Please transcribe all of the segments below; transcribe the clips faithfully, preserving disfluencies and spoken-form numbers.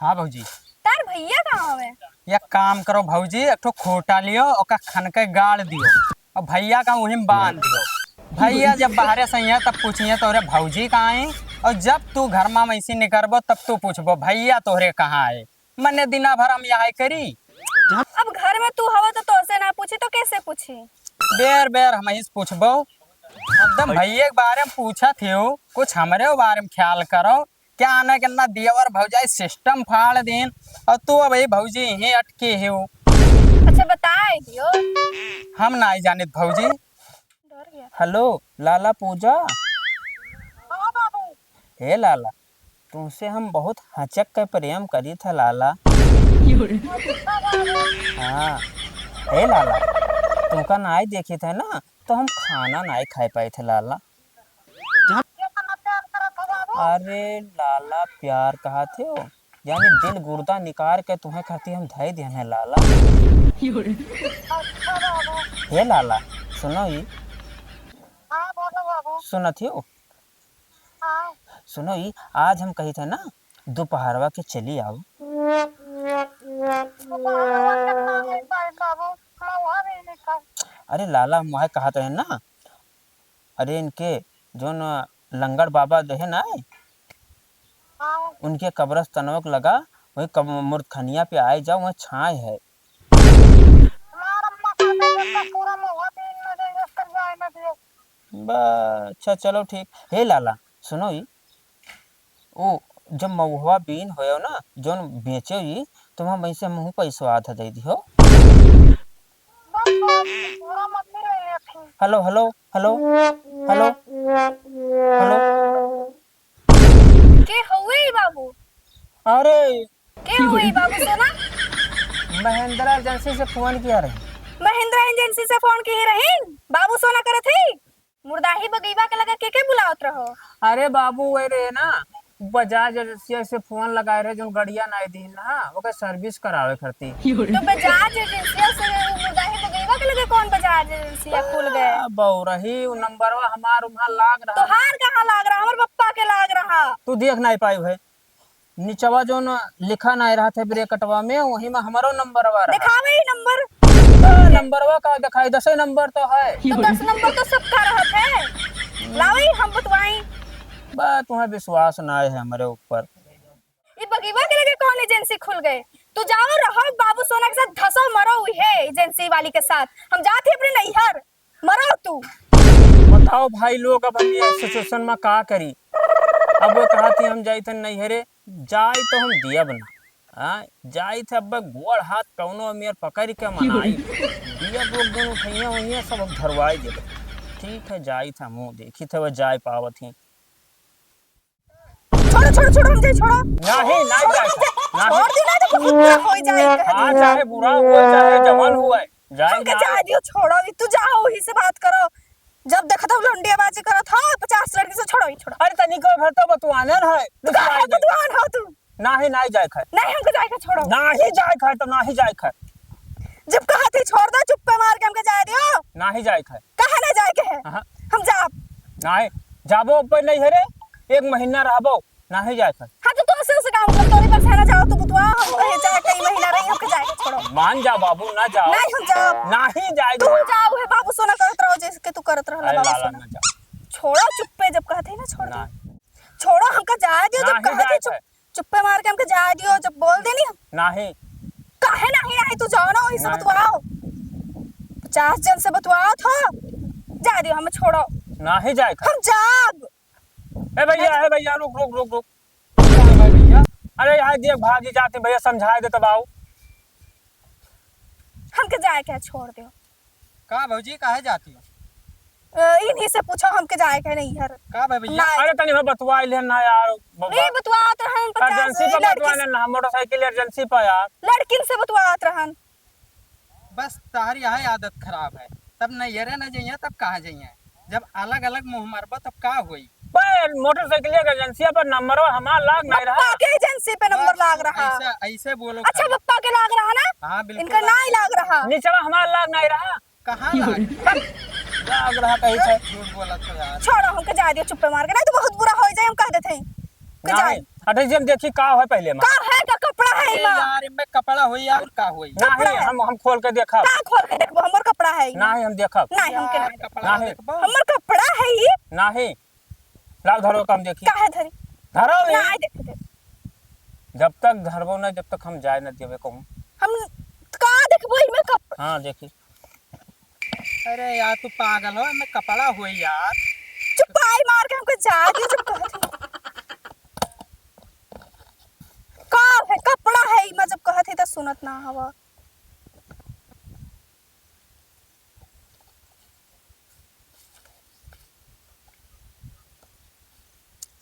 हाँ भौजी। तार भैया कहाँ हवे? एक काम करो भौजी, एक ठो खूँटा लियो, ओका खन के गाड़ दियो और भैया का वहीं बांध दियो। भैया जब बाहरे से अइहें तब पूछिहें तोहरे भौजी कहाँ आई, और जब तू घर मा मइसी निकरबो तब तू पूछबो भैया तोहरे कहाँ आए। मने दिना भर हम यहै करी। अब घर में तू हवा तो तोहसे ना पूछी तो कैसे पूछी? बेर बेर हमहीं से पूछबो। एकदम भैया के बारे में पूछत हियो, कुछ हमरे बारे में ख्याल करो। क्या आने के ना देवर भौजाई सिस्टम फाड़ दीन और तू अबहीं भौजी यहीं अटकी हियो। अच्छा बताए दियो। हम नाहीं जानित भौजी। डर गया। हेलो लाला पूजा। हाँ बाबू। हे लाला, तुमसे हम बहुत हचक के प्रेम करित है लाला। हाँ, हे लाला, तुमका नाहीं देखित है ना, तो हम खाना नाहीं खाए पाइत है लाला। अरे लाला, प्यार कहत हो, यानी दिल गुर्दा निकार के तुम्हें खातिर हम धई दिहन है लाला। हे लाला, सुनो ई। हाँ, बोलो बाबू। सुनत हो? हाँ। सुनो ई, आज हम कहित है ना, दोपहरवा के चली आओ। दोपहरवा के ना हो पाई बाबू, महुआ भी नहीं खाई। अरे लाला, हम वह कहत रहे ना, अरे इनके जौन लंगड़ बाबा रहे ना, हाँ। उनके कब्रस्तनवा के लगा, वही कब-, मुर्दखनिया पे आए जाओ, वहाँ छाँय है। हमार अम्मा कहते हैं, "जब तक पूरा महुआ बीन न जाए, जब तक जाए न दियो।" बा-, अच्छा, चलो ठीक। हे लाला, सुनो ई, ओ, जब महुआ बीन होयो ना, जौन बेचो ई, तो वहाँ वैसे मुँह पैसवा आधा दे दियो। बस, बस, पूरा मत ले लेती। हेलो, हेलो, हेलो, हेलो, हेलो। के हउवे ई बाबू? अरे। के हउवे ई बाबू सोना? महिंद्रा एजेंसी से फोन किया रहे। महिंद्रा एजेंसी से फोन किए रही? बाबू सोना करत ही? मुर्दाही बगीबा के लगे के के बुलावत रहो? अरे बाबू, वही रहे ना, बजाज एजेंसिया से फोन लगाए रहे, जौन गड़िया नाई दीन ना, ओकर सर्विस करावे खातिर। तो बजाज एजेंसिया से मुर्दाही बगीबा के लगे कौन बजाज एजेंसिया खुल गए? आ, बउरही, उ नंबरवा हमार उहाँ लाग रहा। तोहार कहाँ लाग रहा? हमर पप्पा के लाग रहा। तू देख नाई पाई भाई, निचवा जौन लिखा नाई रहत है ब्रैकेटवा में, वही में हमरो नंबरवा रहा। दिखावे ही नंबर। आ, नंबरवा का दिखाई, दसे नंबर तो है। तो दस नंबर तो सबका रहत है। लावे, हम बतवाई। बा, तुम्हें विश्वास नाई है हमरे ऊपर। ई बगीवा के लगे कौन एजेंसी खुल गए? तू जाओ रहो बाबू सोना के साथ, धसो मरो उहे एजेंसी वाली के साथ। हम जात ही अपने नैहर, मरो तू। बताओ भाई लोग, अब हम ये सिचुएशन में का करी? अब वो कहत ही हम जाइत है नैहरे, जाए तो हम दियब ना। हाँ, जाइत है अब गोड़ हाथ कौनो मेर पकड़ के मनाई। दियब वो गुण उठैया वैया सब हम धरवाई देब। ठीक है, जाइत है, मुँह देखित है, वो जाए पावत ही। छोड़ो, छोड़ो, छोड़ो, हम जाई, छोड़ो। नहीं, नहीं छोड़ो, जाए। हम जाई। नहीं। छोड़ दी ना, तो बहुत बुरा हो जाए, कह हाँ, दी। चाहे बुरा हो, चाहे जवान हुआ है, जाए हमके ना। जाए दियो, छोड़ो, ई तू जाओ, वही से बात करो। जब देखत हो लौंडियाबाजी करत हो, पचास लड़की से, छोड़ो, ई छोड़ो। अरे, तनिको भर तो बतुआनन है, तू काहे बतुआई दे। बतुआन हो तू? नहीं, नहीं जाए खाए। नहीं, हमके जाए खाए, छोड़ो। नहीं जाए खाए, तो नहीं जाए खाए। जब कहा थी छोड़ दो, चुप्पे मार के हमके जाए दियो। नहीं जाए खाए। कहाँ ना जाए के है? हाँ। हम जाब। नहीं, जाबो ऊपर नहीं है रे, एक महीना रहबो, नहीं जाए खाए। हाँ, तो तुमसे उसे काम कर, तोरे पर सहना जाओ, तू बुतवा, हम कहे जाए, कई महीना रही, हमके जाए के छोड़ो। मान जा बाबू, ना जाओ। नहीं, हम जाब। नहीं जाए तू के। जाओ, है बाबू सोना करत रहो, जैसे कि तू करत रहो, अरे बाबू लाला, सोना। ना जाओ। छोड़ो, चुप्पे जब कहते हैं ना, छोड़ दो। नहीं। छोड़ो, हमका जाए दियो, जब नहीं कहते जाए चुप-, खाए। चुप्पे मार के हमके जाए दियो, जब बोल देनी हम। नहीं। काहे नहीं, नहीं, तू जाओ ना, वही से नहीं। बतवाओ। पचास जन से बतवाओ था, जाए दियो, हमें छोड़ो। नहीं जाए खाए। हम जाब। ए भैया, ए भैया, रुक, रुक, रुक, रुक। कौन है भैया? अरे यहाँ देख, भागी जाते भैया, समझाए दे तब आओ। हमके जाए के है, छोड़ दियो। का भौजी, काहे जाती हो? अ, इन्हीं से पूछो, हमके जाए के नहीं घर। का भाई भैया? नहीं। अरे तनी हम बतवाई ले ना यार, ब-, नहीं बतवात रहन, पचास एजेंसी पर लड़की बतवाने से ना, मोटरसाइकिल एजेंसी पर यार। लड़किन से बतवात रहन। बस तहरी यह आदत खराब है, तब नैहरे न जइया तब कहाँ जइया, जब अलग अलग मुँह मरबो तब का होई? बे, मोटरसाइकिल के एजेंसिया पर नंबरवा हमार लाग नहीं रहा। पप्पा के एजेंसी पे नंबर बस लाग रहा। ऐसा, ऐसे बोलो अच्छा, खाली। पप्पा के लाग रहा ना? हाँ, बिल्कुल इनका लाग नहीं रहा। लाग रहा। निचवा हमार लाग नहीं रहा। कहाँ लाग? लाग रहा कहीं से। झूठ बोलत हो यार। छोड़ो, हमके जाए दियो चुप्पे मार के, नहीं तो बहुत बुरा हो जाए, हम कह देते हैं। के जाए। नहीं, हटे जी, हम देखी का है पहले में। का है का, का अरे यार, इनमें कपड़ा होई यार, का होई? नाही, कपड़ा है। हम, हम खोल के देखब। का खोल के देखबो? हमर कपड़ा है ई। नाही, हम देखब। नाही, हमके यार, नाही। कपड़ा नाही। देखबो? हमर कपड़ा है ई। नाही। लाव धरो, काम देखी। काहे धरी? धरो बे। नाही देखबे। जब तक धरबो ना, जब तक हम जाए ना देबे कहूँ। हम का देखबो इमे कप- हाँ, देखी। अरे यार, तू पागल हो, इमे कपड़ा होई यार। चुपाई मार के हमको जाए दियो, जब कहत ही। का है, कपड़ा है, इमे जब कहत ही त सुनत ना हवा।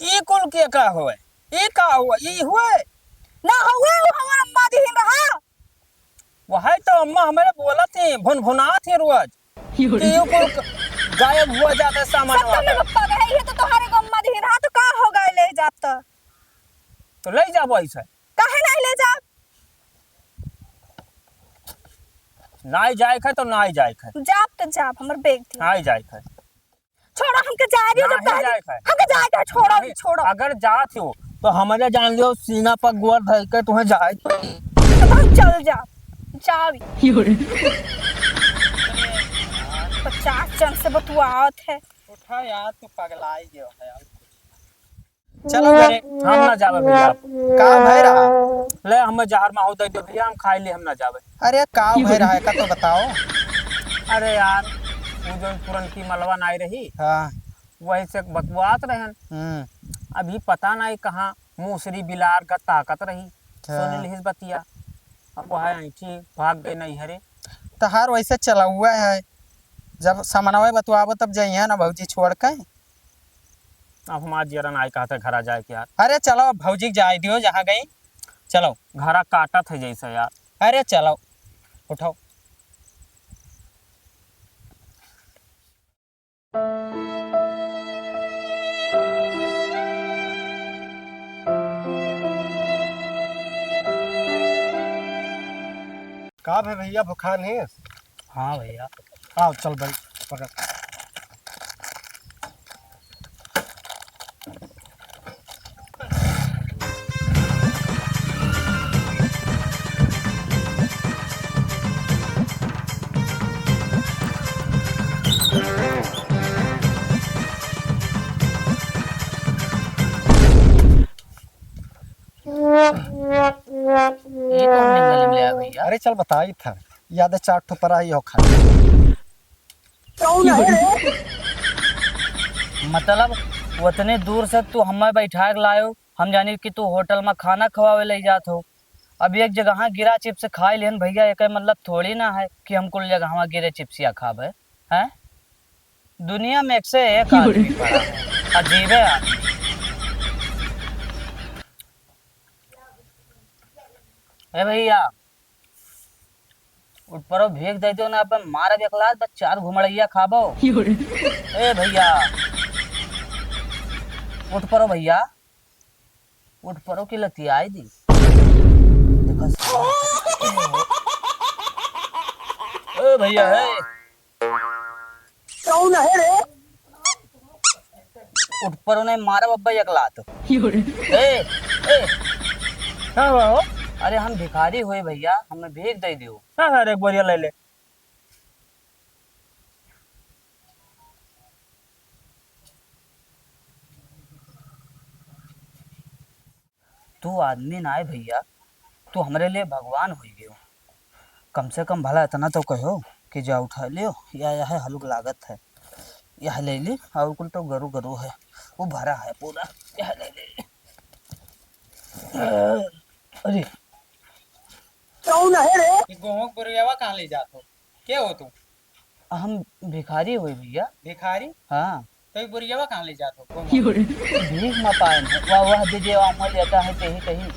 ई कुल के का होए? ई का होए? ई होए? ना होए, वो हमार अम्मा दिहिन रहा। वही तो अम्मा हमरे बोलत ही, भुनभुनात ही रोज। कि यो कुल क-, गायब हुआ जाता है सामान सब तो वामान। लोग पगड़े ही है, तो तोहरे को अम्मा दिहिन रहा, तो का हो गए ले जात तो? तो ले जाबो ऐसे। काहे नहीं ले जाब? नाई जाए खाए तो नाई जाए खाए। जाब तो जाब, हमर बैग दियो। नाई जाए खाए। छोड़ो, हमके जाए दियो, जब नाहीं कह दी। जाए खाए। हमके जाए दे, छोड़ो, नाहीं, छोड़ो। अगर जात हो, तो हमरे जान लियो, सीना पर गोर धर के तुम्हें जाए। तो तुम चल जाओ, जाओ। पचास जन से बतुआत है। उठा यार, तू पगलाई गयो है यार। चलो घरे। हम ना जाबे भैया। का भय रहा? ले, हमें जहर माहू दे दो भैया, हम खाए ले, हम ना जाबे। अरे, का भय रहा है, का तो बताओ। अरे यार, वो जो पुरनकी मलवा नाई रही, हाँ। वही से बतुआत रहन। हम्म। अभी पता नहीं कहाँ मूसरी बिलार का ताकत रही। अच्छा। सुन लिहिस बतिया। अब वह ऐंठी भाग गए नहीं हरे। तहार वैसे चला हुआ है, जब समनवे बतुआबो तब जइहे ना भौजी छोड़ के। अब हमार जियरा नाई कहत है घरा जाए के यार। अरे चलो, अब भौजी के जाए दियो जहाँ गई। चलो। घरा काटत है जैसे यार। अरे चलो, उठाओ। का भे भैया, भुखान है? हाँ भैया। आओ, चल भाई, पकड़। ये कौन जंगल में ले आया भैया? अरे चल बताई था, याद है चार ठो पराई हो खा। कौन है रे? मतलब, उतने दूर से तू हमें बैठा के लायो, हम जानी कि तू होटल में खाना खवावे ले जात हो। अब एक जगह गिरा चिप्स खाई लेन भैया, एक मतलब थोड़ी ना है कि हम कुल जगह गिरे चिप्सिया खाबे, हैं? दुनिया में एक से एक आदमी पड़ा है, अजीबे आदमी। ए भैया, उठ परो, भीख दे दो ना, अपन मारब एक लात, बस चार घुमड़ैया खाबो। ए भैया, उठ परो भैया, उठ परो की लतियाई दी। देखो साला। ए भैया, ए। कौन है रे? उठ परो नहीं, मारब अब्बा एक लात। ए, ए। का हुआ हो? अरे हम भिखारी हुए भैया, हमें भीख दे दियो। हाँ, हाँ, एक बोरिया ले ले। तू आदमी ना है भैया, तू हमरे लिए भगवान होई गयो। कम से कम भला इतना तो कहो कि जा उठा लियो, या यह हलुक लागत है, यह ले ली। और कुल तो गरु गरु है, वो भरा है पूरा, यह ले ले। अरे कौन है रे? ये गेहूं के बोरियावा कहाँ ले जात हो? के हो तू? हम भिखारी होई भैया। भिखारी? हाँ। तो ये बोरियावा कहाँ ले जात हो? भीख मा पाए हैं। वाह, वाह, दे दे, वाह, मल जाता है, कहीं, कहीं।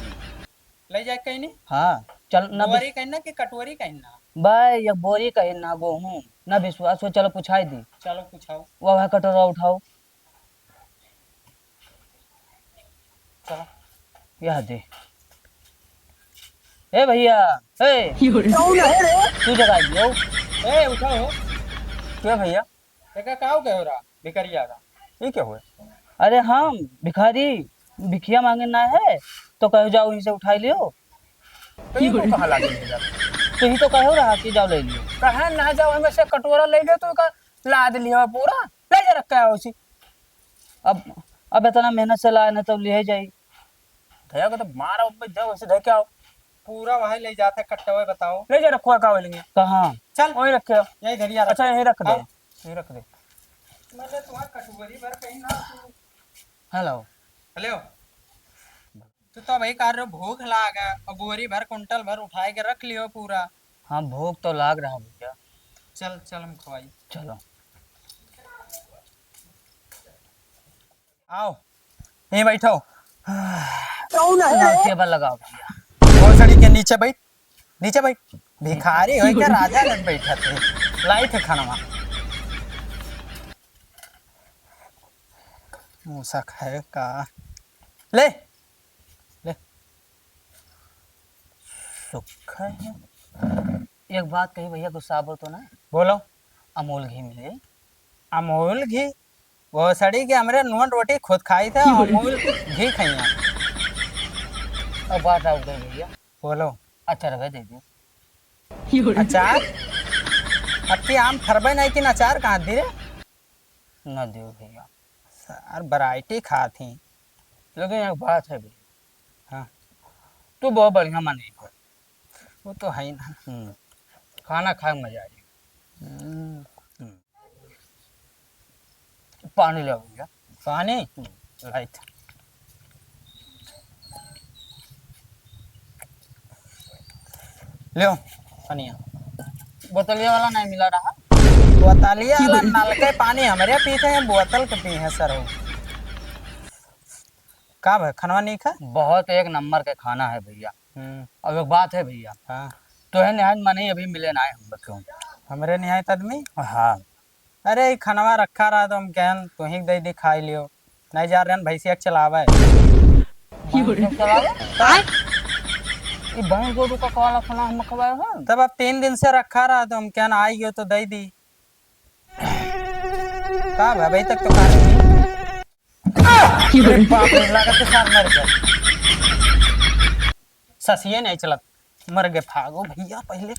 ले जाए कहीं नहीं? हाँ, चल ना बोरी विस- कहीं ना कि कटोरी कहीं ना? बे, ये बोरी कहीं ना, गेहूं। ना विश्वास हो, चलो पुछाई दी। चलो पुछाओ। वाह, वाह, कटोरा उठाओ। चलो। यह दे। ए भैया, ए। कौन है रे? तू जगा दियो। ए, उठाओ। क्या भैया? एका काव कहो रहा, भिखरिया का? ये क्या हुआ? अरे हम भिखारी, भिखिया मांगे ना है, तो कहो जाओ इनसे उठाई लियो। तो ये को कहाँ लाके ले जाता? तो ही तो कहो रहा कि जाओ ले लियो। कहे ना जाओ, हमें से कटोरा ले लियो, तो का लाद लियो पूरा, ले जा रखा है उसी। अब, अब इतना मेहनत से लाए ना, तब ले जाई। धया को तो मारा, ऊपर जाओ, उसे धके आओ। पूरा वहीं ले जाते कट्टवे, बताओ। ले जा रखो है, का लेंगे? कहाँ? चल। वहीं रखे हो। यही धरिया रख। अच्छा, यहीं रख दे। हाँ। यहीं रख दे। मतलब तुम्हारा कटोरी भर कहीं ना तू। हेलो। हेलो। तू तो भाई कर रहे हो, भूख लाग है, और बोरी भर, कुंटल भर उठाए के रख लियो पूरा। हाँ, भूख तो लाग रहा भैया। चल, चल, हम खवाई। चलो। आओ, यहीं बैठो। कौन है ना, रे? टेबल लगाओ भैया। भोसड़ी के नीचे बैठ, नीचे बैठ। भिखारी होई के राजा जन बैठा थे। लाई थे खाना। मूसा खाए का। ले, ले। सुख है। एक बात कही भैया, गुस्सा बोल तो ना। बोलो। अमूल घी मिले। अमूल घी? भोसड़ी के हमरे नून रोटी खुद खाई थे, अमूल घी खइया। अब बात आउर गई भैया। बोलो। अचार दे दे। अचार? अब की आम फरबे नहीं कि अचार कहाँ दी रे? न दियो भैया। सर, वैरायटी खात ही। लेकिन एक बात है भैया। हाँ। तू बहुत बढ़िया मनई हो। वो तो है ही ना। हम्म। खाना खाए में मजा आई। हम्म। हम्म। पानी ले भैया। पानी? हम्म, लाइट। लियो, पनिया। बोतलिया वाला नहीं मिला रहा। बोतलिया वाला नल के पानी हमरे पीते हैं, बोतल के पी हैं सर हो। का भाई, खनवा नहीं खा? बहुत एक नंबर के खाना है भैया। हम्म। अब एक बात है भैया। हाँ। तोहे निहायत मनई अभी मिले ना है हम लोग क्यों? हमरे निहायत आदमी? हाँ। अरे, ई खनवा रखा रहा तो हम कहन, तुही के दे दी, खाई लियो। नहीं जा रहे हैं, भैंसिया के चलावे। भैंस के चलावे? आय? ई भैंस गोरू का काला खाना हम खवाए हैं? तब अब तीन दिन से रखा रहा तो हम कहन, आई गयो तो दे दी। का भाई, अभी तक तो कहा नहीं। अरे बाप रे, लागत है सार मर गया। ससिए नहीं चलत, मर गए। भागो भैया, पहले